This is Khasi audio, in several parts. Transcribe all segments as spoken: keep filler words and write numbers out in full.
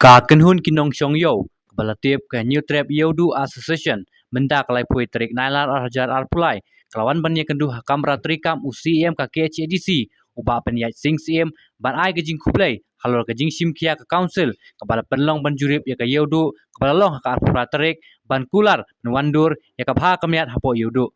Ka kynhun ki nongshong ïew kaba la tip ka Hynñiewtrep Ïewduh Association, mynta ka laiphew tarik Nailar arhajar arphew lai, ka la wan ban ïakynduh ha kamra treikam u C E M ka K H A D C, u Bah Pynïaid Sing Syiem, ban ai ka jingkhublei halor ka jingshim khia ka council kaba la pynlong ban jurip ïa ka Ïewduh kaba la long ha ka arphew phra tarik, ban kular ban wandur ïa ka bha ka miat hapoh Ïewduh.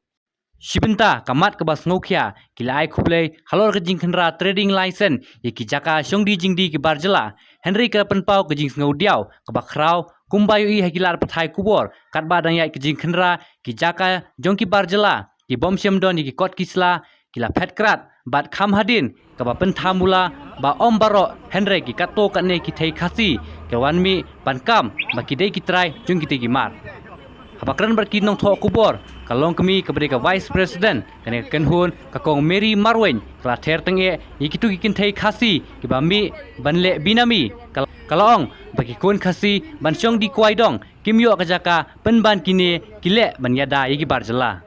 Shi bynta ka mat kaba sngewkhia, ki la ai khublei halor ka jingkhynra trading license ïa ki jaka shong die jingdie ki bar jylla. Hynrei ka pynpaw ka jingsngew diaw kaba khraw, kumba ïohi ha ki lad pathai khubor, katba dang ïaid ka jingkhynra ki jaka jong ki bar jylla, ki bym shym don ïa ki kot ki sla, ki la phet krat, bad kham hadien kaba pynthambula ba ym baroh, hynrei ki katto katne ki thei Khasi ki wan mih ban kam ba ki dei ki trai jong kitei ki mar. Haba kren bad ki nongthoh khubor, ka longkmie kaba dei ka Vice President kane ka kynhun, ka Kong Mary Marwein, ka la ther tyngeh ïa kito ki kynthei Khasi kiba mih ban leh binami. Ka, ka la ong ba ki khun Khasi ban shong die kwai dong kim ïoh ka jaka, pynban kine ki leh ban ïada ïa ki bar jylla.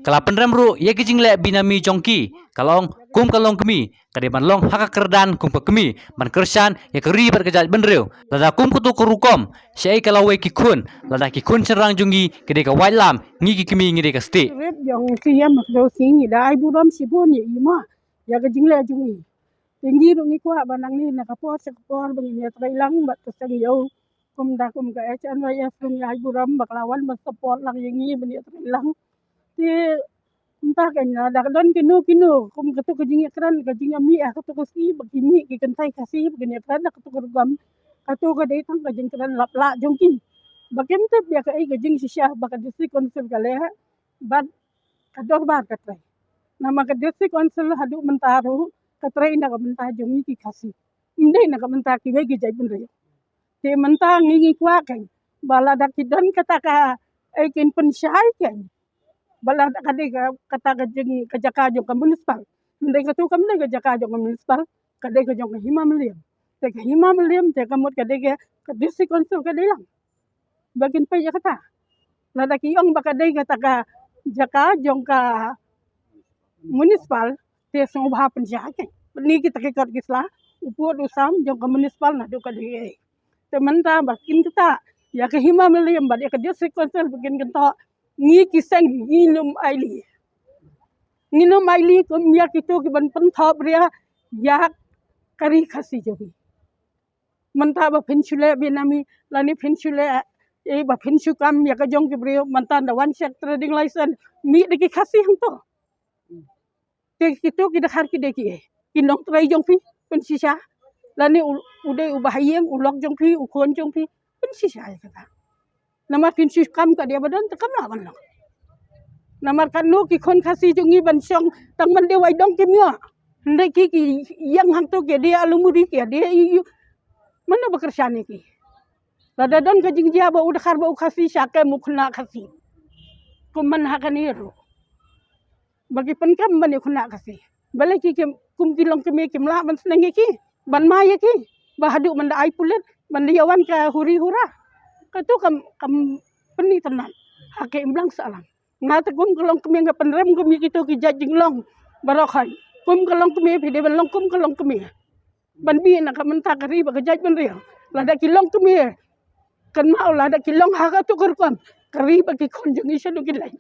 Ka la pynrem ruh ïa ki jingleh binami jong ki, ka la ong kum ka longkmie, ka dei ban long ha ka kyrdan kum ka kmie ban kyrshan ïa ka ri bad ka jaitbynriew. Lada kum kato ka rukom, shaei ka lawei ki khun, lada ki khun shynrang jong ngi ki dei ka waitlam, ngi ki kmie ngi dei ka stieh. Rit jong C M Kdaw Sing i da ai burom shibun ïa i ma ïa ka jingleh jong i. Te ngi ruh ngi kwah ba nangne na ka por sha ka por ba ngin ïatreilang bad ka seng ïew. Kumta kum ka H N Y F ruh ngi ai burom ba ka la wan ban support lang ïa ngi ban ïatreilang. Te kumta kein, lada ka don kino kino kum kato ka jingïakren, ka jingïamih ha kato ka sngi ba ki mih ki kynthei Khasi ba kin ïakren ha kato ka rukom, kato ka dei tang ka jingkren lap lah jong ki. Ba kim tip ïa kaei ka jingshisha ba ka District Council ka leh bad ka dorbar ka trei. Namar ka District Council haduh mynta ruh ka trei na ka bynta jong ngi ki Khasi, ym dei na ka bynta kiwei ki jaitbynriew. Te mynta ngi ngi kwah kein ba lada ki don kata ka, eh, kin pynshai kein ba lada ka dei ka, kata ka jing, ka jaka jong ka municipal, ym dei kato, kam dei ka jaka jong ka municipal, ka dei ka jong ka Hima Mylliem. Te ka Hima Mylliem te ka mut ka dei ka, ka District Council ka dei lang ba kin peit ïa kata. Lada ki ong ba ka dei kata ka jaka jong ka municipal, te sngewbha pynshai kein. Pyni kita ki kot ki sla, u pud u sam jong ka municipal naduh ka D A. Te mynta ba kin kata ïa ka Hima Mylliem bad ïa ka District Council ba kin kyntoh, ngi ki seng ngin ym ailad. Ngin ym ailad kum ïa kito ki ban pynthop ria ïa ka ri Khasi jong ngi. Mynta ba phin shu leh binami lane phin shu leh, eh, ba phin shu kam ïa ka jong ki briew, mynta da wan check trading license, mih da ki Khasi hangto. Te kito ki dkhar ki dei kiei? Ki nongtrei jong phi, pynshisha. Lane u, u dei u bahaïing, u lok jong phi, u khun jong phi, pynshisha ïa kata. Namar phin shu kam ka dei ba don te kam lah ban long. Namar katno ki khun Khasi jong ngi ban shong tang ban dei wai dong kim ïoh. Hynrei ki, ki ïeng hangto ki dei alumuri ki dei ïu. Mano ba kyrshan ïa ki? Lada don ka jingjia ba u dkhar ba u Khasi, sha kem u khynnah Khasi. Kum man ha kane ruh ba ki pynkem ban ïa khynnah Khasi. Balei ki kim, kum ki longkmie kim lah ban sneng ïa ki, ban mai ïa ki, ba haduh ban da ai pulit, ban da ïa wan ka huri hura? Kato kam, kam pyni tynnat ha ka imlang sahlang. Nga te kum ka longkmie nga pynrem kum ïa kito ki jait jinglong baroh khoit. Kum ka longkmie phi dei ban long kum ka longkmie ban bih na ka bynta ka ri bad ka jaitbynriew. Lada ki longkmie, kynmaw lada ki long ha kato ka rukom, ka ri bad ki khun jong ngi shano kin leit?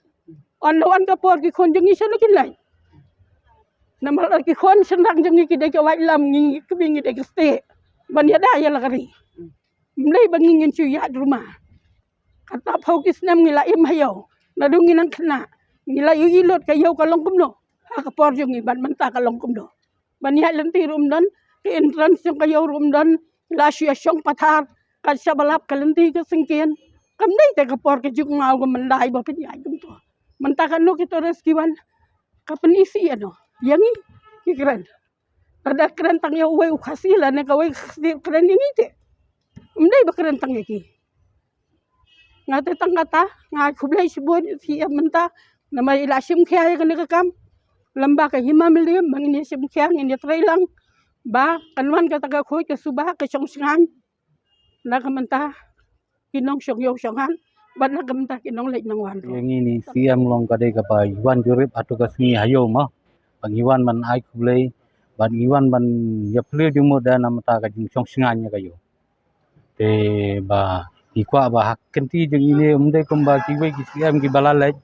Ynda wan ka por ki khun jong ngi shano kin leit? Namar lada ki khun shynrang jong ngi ki dei ka waitlam, ngi ki kmie ngi dei ka stieh ban ïada ïa la ka ri. Ym dei ba ngi ngin shu ïaid ruma. Katba phew ki snem ngi la im ha ïew, naduh ngi nang khynnah ngi la ïohi lut ka ïew ka long kumno, ha ka por jong ngi bad mynta ka long kumno. Ban ïaid lynti ruh ym don, ka entrance jong ka ïew ruh ym don, la shu ïa shong pathar, ka sha ba lap ka lynti ka syngkien. Kam dei te ka por ka juk ngaw ka myndai ba phin ïaid kumto. Mynta katno ki tourist ki wan, ka pyni shi ïa no? Ïa ngi ki kren. Lada kren tang ïa uwei u Khasi lane kawei ka Khasi kren ïa ngi te, ym dei ba kren tang ïa ki. Nga te tang kata nga ai khublei shibun ïa C M mynta namar i la shim khia ïa kane ka kam. Lem bad ka Hima Mylliem ba ngin ïa shim khia, ngin ïa trei lang ba kan wan kata ka khuid ka suba ka shong shngaiñ na ka bynta ki nongshong ïew shong hat bad na ka bynta ki nongleit nongwan ruh. Ïa ngi ni C M long ka dei kaba ngi wan jurip hato ka sngi ha ïew mo, ba ngi wan ban ai khublei, ba ngi wan ban ïa plie jingmut da na ka bynta ka jingshong shngaiñ ïa ka ïew. Te ba ngi kwah ba ha kynti jong ine, ym dei kumba kiwei ki C M kiba la leit,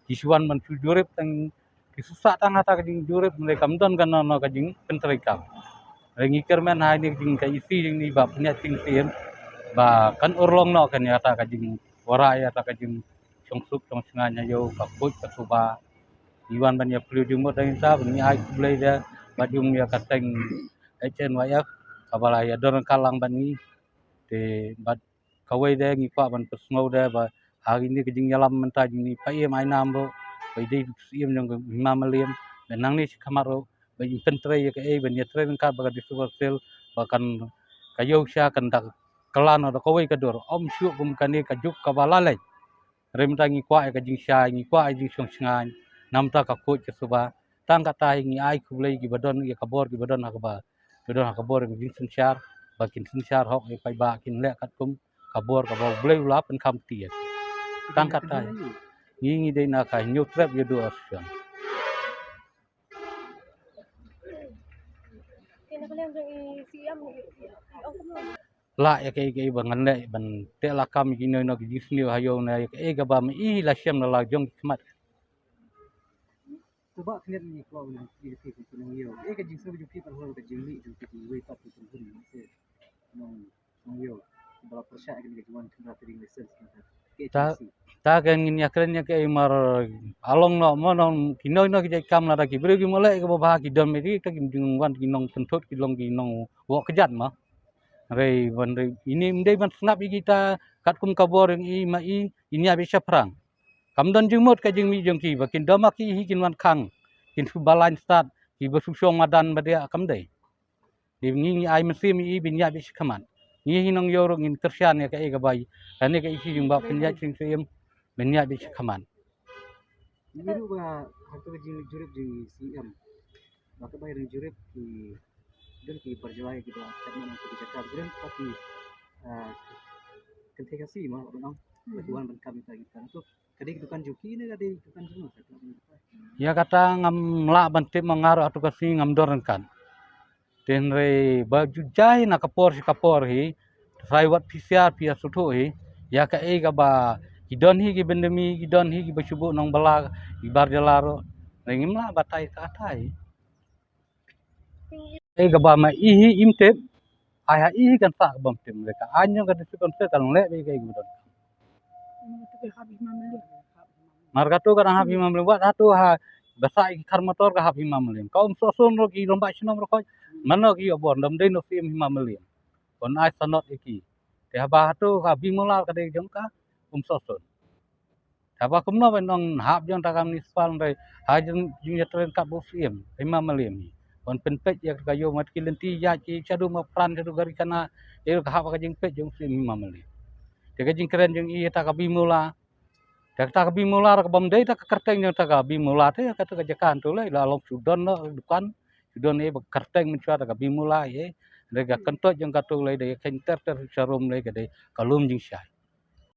ki shu wan ban shu jurip tang, ki shu sah tang hata ka jingjurip, hynrei kam don kano kano ka jingpyntreikam. Hynrei ngi kyrmen ha ine ka jing ka isi jong ngi ba pynïaid sing siem ba kan urlong noh kane hata ka jingwanrah ïa kata ka jingshong suk shong shngaiñ ha ïew, ka khuid ka suba. Ngi wan ban ïa plie jingmut da kita, ban ngi ai khublei da bad jong ïa ka seng H N Y F kaba la ïa don ryngkat lang bad ngi. Te bad kawei de ngi kwah ban pynsngew de ba ha kine ki jingïalam mynta jong ngi, Paiem Ainam ruh ba i dei u Syiem jong ka Hima Mylliem, ba nangne shakhmat ruh ba in pyntrei ïa kaei ban ïatrei ryngkat bad ka District Council ba kan, ka ïew sha kan da kylla noh da kawei ka dur, ym shuh kum kane ka juk kaba la leit. Hynrei mynta ngi kwah ïa ka jingshai, ngi kwah ïa ka jingshong shngaiñ namar ka khuid ka suba. Tang katta hi ngi ai khublei kiba don ïa ka bor, kiba don ha kaba, kiba don ha ka bor ïa ka jingsynshar, ba kin synshar hok ïa paidbah, kin leh katkum ka bor kaba U Blei u la pynkham kti ïa ki. Tang katta hi. Ngi, ngi dei na ka Hynñiewtrep Ïaduh Association. Lah ïa kaei kaei ba ngan leh ban teh lakam ïa kino kino ki jingsniew ha ïew, na ïa kaei kaba ma i la shem na la jong ki khmat. To ba khyndiat ngi kwah ban ïa phi ki nongïew. Kaei ka jingsniew jong phi ban hoi ka jingmih jong phi kiwei pat ki nongïew, nongïew kiba la pyrshah ïa kane ka jingwan khynra trading license. Kaei ka Ta, jingsi. Ta ka ngin ïakren ïa kaei mar, along noh mo, nong kino kino ki jait kam lada ki briew kim leh kaba bha, ki don meti ta kim jingwan ki nongpynthut, ki long ki nongwoh kjat mo. Hynrei ban, hynrei ine ym dei ban sngap ïa kita, katkum ka bor jong i ma i, in ïa bit shaphrang. Kam don jingmut ka jingmih jong ki, ba kin dom ha ki hi kin wan khang, kin shu ba lain stad, kiba shu shong madan ba dia, kam dei. Dei ngi, ngi ai mynsiem ïa i ban ïa bit shakhmat. Ngi hi nongïew ruh ngin kyrshan ïa kaei kaba i, kane ka isi jong ba pynïaid sing siem ban ïa bit shakhmat. Ngi ruh ba ha ka jingjurip jong i C M, ba ka bai ring jurip ki don ki barjala kiba kat ma nang ki jaka jurip pa ki, ah, kynthei Khasi ma ba nang ba ki wan ban kam ïa kita. To ka dei ki dukan jong ki ne ka dei dukan jong nga? Ïa kata ngam lah ban tip, ma nga ruh hato ka sngi ngam don ryngkat. Te hynrei ba ju jai na ka por sha ka por hi, trai wat phi siar phi ïa sngewthuh hi ïa kaei kaba ki don hi ki byndemi, ki don hi kiba shu buh nongbylla, ki barjala ruh. Hynrei ngim lah batai katai. Kaei kaba ma i hi im tip, ai ha i hi kan sah kaba ym tip, hynrei ka aiñ jong ka District Council kan leh ba kaei kaba don. Mar kato ka dang hap Hima Mylliem, wat hato ha ba sah ïa ki khar motor ka hap Hima Mylliem. Ka Umsohsun ruh ki rangbah shnong ruh khoit, mano ki ïoh bor, dom dei noh Syiem Hima Mylliem. Ban ai sanot ïa ki. Te haba hato ka Bimula ka dei jong ka Umsohsun. Haba kumno ban ong hap jong ta ka municipal, hynrei ha jing, jingïatrei ryngkat bad u Syiem Hima Mylliem hi. Ban pynpeit ïa ka ïew, mat ki lynti ïaid ki shaduh ma pran shaduh gari kana, ïa ka hap ka jingpeit jong u Syiem Hima Mylliem. Te ka jingkren jong i ïa ta ka Bimula. Te kata ka Bimula ruh kaba ym dei ta ka kyrteng jong ta ka Bimula te, kata ka jaka hangto lei la long shu don noh dukan, shu don ei ba kyrteng mynshuwa ta ka Bimula ei. Hynrei ka kyntoit jong kato lei da ïa kheiñ ter ter sharum lei ka dei ka lum jingshai.